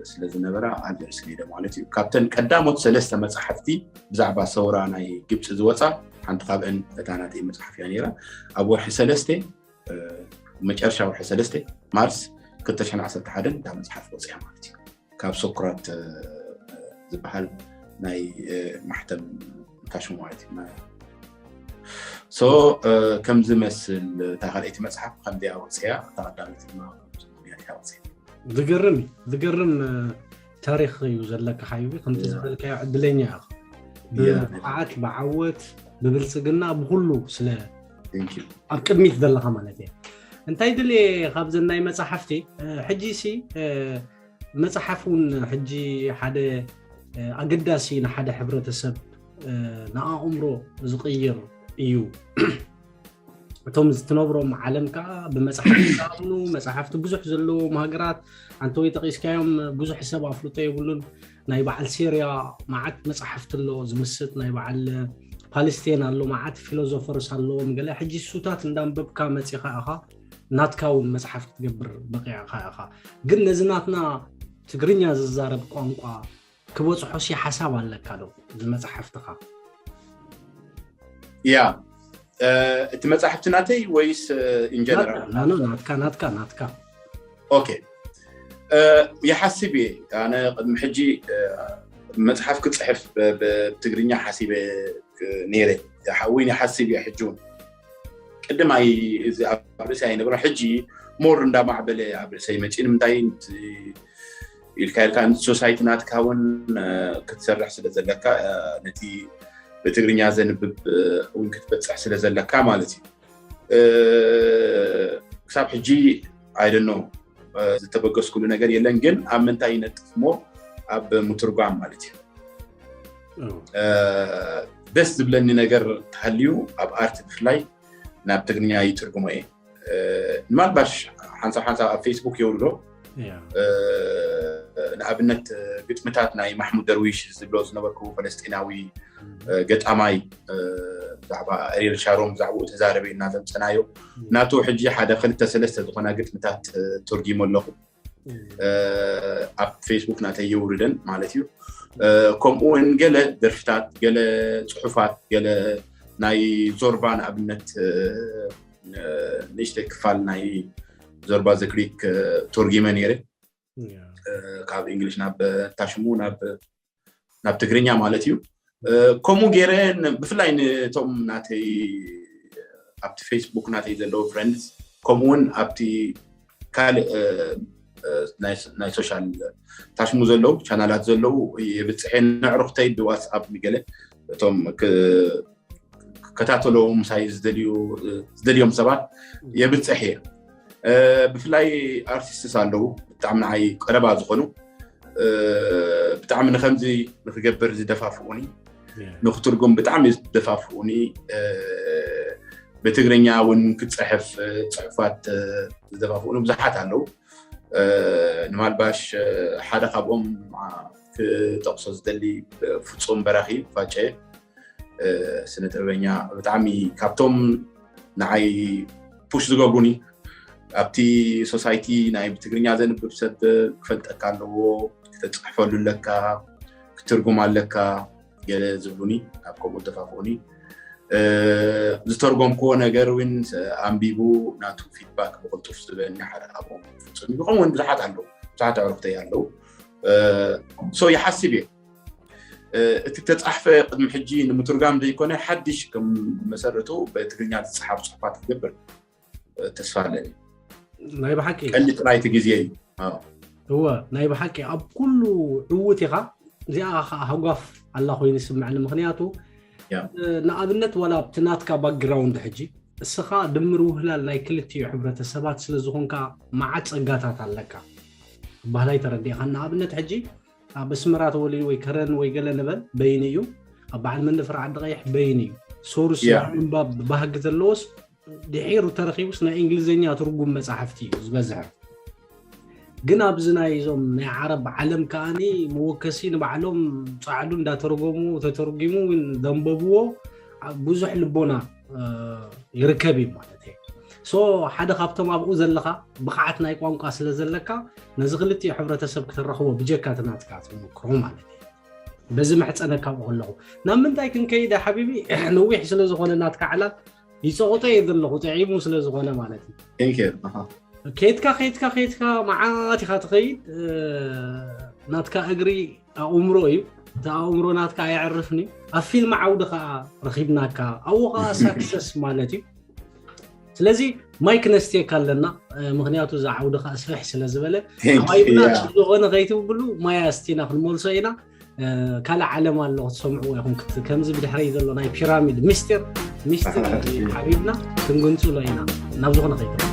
ስለ ዝነበራ ኣልጀርስ ከይደ ማለት እዩ። ካብተን ቀዳሞት ሰለስተ መፅሓፍቲ ብዛዕባ ሰውራ ናይ ግብፂ ዝወፃ ሓንቲ ካብአን እታ ናተይ መፅሓፍ እያ ነይራ። ኣብ ወርሒ ሰለስተ መጨረሻ ወርሒ ሰለስተ ማርስ ክልተ ሽሕን ዓሰርተ ሓደን እታ መፅሓፍ ወፅያ ማለት እዩ። ካብ ሶክራት ዝበሃል ናይ ማሕተም ታሽሙ ማለት እዩ። ሶ ከም ዝመስል እታ ካልኣይቲ መፅሓፍ ከምዚኣ ወፅያ፣ እታ ቀዳመይቲ ድማ ምክንያት እያ ወፅያ። ዝገርም ዝገርም ታሪክ እዩ ዘለካ ሓቢቢ። ከምቲ ዝበልካዮ ዕድለኛ ኢኻ። ብብቕዓት ብዓወት ብብልፅግና ብኩሉ ስለ ኣብ ቅድሚት ዘለካ ማለት እየ። እንታይ ድልየ ካብዘን ናይ መፅሓፍቲ ሕጂ ሲ መፅሓፍ እውን ሕጂ ሓደ ኣገዳሲ ንሓደ ሕብረተሰብ ንኣእምሮ ዝቕይር እዩ። እቶም ዝትነብሮም ዓለም ከዓ ብመፅሓፍቲ ዝኣምኑ መፅሓፍቲ ብዙሕ ዘለዎም ሃገራት ኣንተ ወይ ጠቂስካዮም ብዙሕ ሰብ ኣፍልጦ የብሉን። ናይ በዓል ሴርያ መዓት መፅሓፍቲ ኣሎ ዝምስጥ ናይ በዓል ፓለስቴን ኣሎ መዓት ፊሎዞፈርስ ኣለዎም ገለ ሕጂ እሱታት እንዳንበብካ መፂኻ ኢኻ ናትካ እውን መፅሓፍ ክትገብር በቂዕኻ ኢኻ። ግን ነዚ ናትና ትግርኛ ዝዛረብ ቋንቋ ክበፅሖ ሲ ሓሳብ ኣለካ ዶ እዚ መፅሓፍትኻ? ያ እቲ መፅሓፍቲ ናተይ ወይስ ኢንጀነራል? ናትካ ናትካ ናትካ ኦኬ ይሓስብ እየ ኣነ ቅድሚ ሕጂ መፅሓፍ ክፅሕፍ ብትግርኛ ሓሲበ ነይረ። ወይ ይሓስብ እየ ሕጂ እውን ቅድም ኣይ እዚ ኣብ ርእሲ ኣይነበረ ሕጂ ሞር እንዳማዕበለ ኣብ ርእሰይ መፂኡ ንምንታይ ኢልካ ኢልካ ንቲ ሶሳይቲ ናትካ እውን ክትሰርሕ ስለ ዘለካ ነቲ ብትግርኛ ዘንብብ እውን ክትበፅሕ ስለ ዘለካ ማለት እዩ። ክሳብ ሕጂ ኣይደኖ ዝተበገስኩሉ ነገር የለን፣ ግን ኣብ ምንታይ ይነጥፍ ሞ ኣብ ምትርጓም ማለት እዩ። ደስ ዝብለኒ ነገር ተሃልዩ ኣብ ኣርት ብፍላይ ናብ ትግርኛ ይትርጉሞ እየ። ንማልባሽ ሓንሳብ ሓንሳብ ኣብ ፌስቡክ የውርዶ ንኣብነት ግጥምታት ናይ ማሕሙድ ደርዊሽ ዝብሎ ዝነበርኩ ፈለስጢናዊ ገጣማይ ብዛዕባ ኣሪል ሻሮን ብዛዕባኡ ተዛረበ እና ዘምፀናዮ ናቱ ሕጂ ሓደ ክልተ ሰለስተ ዝኾና ግጥምታት ተርጊሞ ኣለኹ። ኣብ ፌስቡክ ናተይ የውርደን ማለት እዩ። ከምኡ እውን ገለ ደርፍታት፣ ገለ ፅሑፋት፣ ገለ ናይ ዞርባ ንኣብነት ንእሽተይ ክፋል ናይ ዞርባ ዘግሪክ ተርጊመ ነይረ ካብ እንግሊሽ ናብ ታሽሙ ናብ ትግርኛ ማለት እዩ። ከምኡ ገይረ ብፍላይ ንቶም ናተይ ኣብቲ ፌስቡክ ናተይ ዘለዉ ፍረንድስ ከምኡውን ኣብቲ ካልእ ናይ ሶሻል ታሽሙ ዘለዉ ቻናላት ዘለዉ የብፅሐ ንዕሩክተይ ብዋትስኣፕ ገለ እቶም ክከታተለዉ ምሳይ ዝደልዮም ሰባት የብፅሕ እየ። ብፍላይ ኣርቲስትስ ኣለዉ ብጣዕሚ ንዓይ ቀረባ ዝኾኑ ብጣዕሚ ንከምዚ ንክገብር ዝደፋፍኡኒ ንክትርጉም ብጣዕሚ ዝደፋፍኡኒ ብትግርኛ እውን ክፅሕፍ ፅሑፋት ዝደፋፍኡኒ ብዙሓት ኣለዉ። ንማልባሽ ሓደ ካብኦም ክጠቕሶ ዝደሊ ፍፁም በራኺ ፋጨ ስነ ጥበበኛ ብጣዕሚ ካብቶም ንዓይ ፑሽ ዝገብሩኒ ኣብቲ ሶሳይቲ ናይ ብትግርኛ ዘንብብ ሰብ ክፈልጠካ ኣለዎ፣ ክተፅሕፈሉ ኣለካ፣ ክትርጉም ኣለካ ገለ ዝብሉኒ ኣብ ከምኡ ደፋፍኡኒ ዝተርጎምክዎ ነገር እውን ኣንቢቡ ናቱ ፊድባክ ብቅልጡፍ ዝበኒ ሓደ ካብኦም ፍፁም እዩ። ከምኡ እውን ብዙሓት ኣለዉ፣ ብዙሓት ኣዕሩኽተይ ኣለዉ። ሶ ይሓስብ እየ እቲ ተፃሕፈ ቅድሚ ሕጂ ንምትርጋም ዘይኮነ ሓድሽ ከም መሰረቱ ብትግርኛ ዝፀሓፍ ፅሑፋት ክገብር ተስፋ ኣለኒ። ናይ ብሓቂ ቀንዲ ጥራይቲ ግዜ እዩ። እወ ናይ ብሓቂ ኣብ ኩሉ ዕውት ኢኻ። እዚኣ ከዓ ሃጓፍ ኣላ ኮይኑ ይስምዐኒ። ምክንያቱ ንኣብነት ዋላ ኣብቲ ናትካ ባክግራውንድ ሕጂ እስኻ ድምር ውህላል ናይ ክልቲኡ ሕብረተሰባት ስለ ዝኾንካ መዓት ፀጋታት ኣለካ። ባህላይ ተረዲእኻ ንኣብነት ሕጂ ኣብ ኣስመራ ተወሊዱ ወይ ከረን ወይ ገለ ንበል በይኑ እዩ። ኣብ በዓል መንደፈራ ዓዲ ቀይሕ በይኑ እዩ። ሶርስ ምንባብ ባህጊ ዘለዎስ ድሒሩ ተረኺቡስ ናይ እንግሊዝኛ ትርጉም መጻሕፍቲ እዩ ዝበዝሐ። ግን ኣብዚ ናይ እዞም ናይ ዓረብ ዓለም ከኣኒ መወከሲ ንባዕሎም ጻዕሉ እንዳተረጎሙ ተተርጉሙ እውን ዘንበብዎ ብዙሕ ልቦና ይርከብ እዩ ማለት እዩ። ሶ ሓደ ካብቶም ኣብኡ ዘለኻ ብቕዓት ናይ ቋንቋ ስለ ዘለካ ነዚ ክልቲኡ ሕብረተሰብ ክተራኽቦ ብጀካ እቲ ናትካ ትምክሮ ማለት እዩ። በዚ መሕፀነካ ኣብኡ ከለኹ ናብ ምንታይ ክንከይደ ሓቢቢ ነዊሕ ስለ ዝኾነ ናትካ ዕላል ይፀቑጠ እየ ዘለኹ ጥዒሙ ስለ ዝኾነ ማለት እዩ። Thank you። ኣሃ። ከይድካ ከይድካ ከይድካ መዓት ኢኻ ትኸይድ። እ፣ ናትካ እግሪ ኣእምሮ እዩ። እቲ ኣእምሮ ናትካ ኣየዕርፍን እዩ። ኣብ ፊልም ዓውዲ ከዓ ረኺብናካ ኣብኡ ከዓ ሳክሰስ ማለት እዩ። ስለዚ ማይክ ነስትየካ ኣለና። እ፣ ምክንያቱ እዚ ዓውዲ ከዓ ስፍሕ ስለ ዝበለ Thank you። ሓባይብና Yeah። ዝኾነ ከይትብሉ ማይ ኣስቲና ክንመልሶ ኢና። እ፣ ካልእ ዓለም ኣሎ ክትሰምዕዎ ኢኹም። ክት- ከምዚ ብድሕረይ ዘሎ ናይ ፒራሚድ ሚስጢር ሚስጢር ሓቢብና ክንግንፅሎ ኢና። ናብ ዝኾነ ከይትብሉ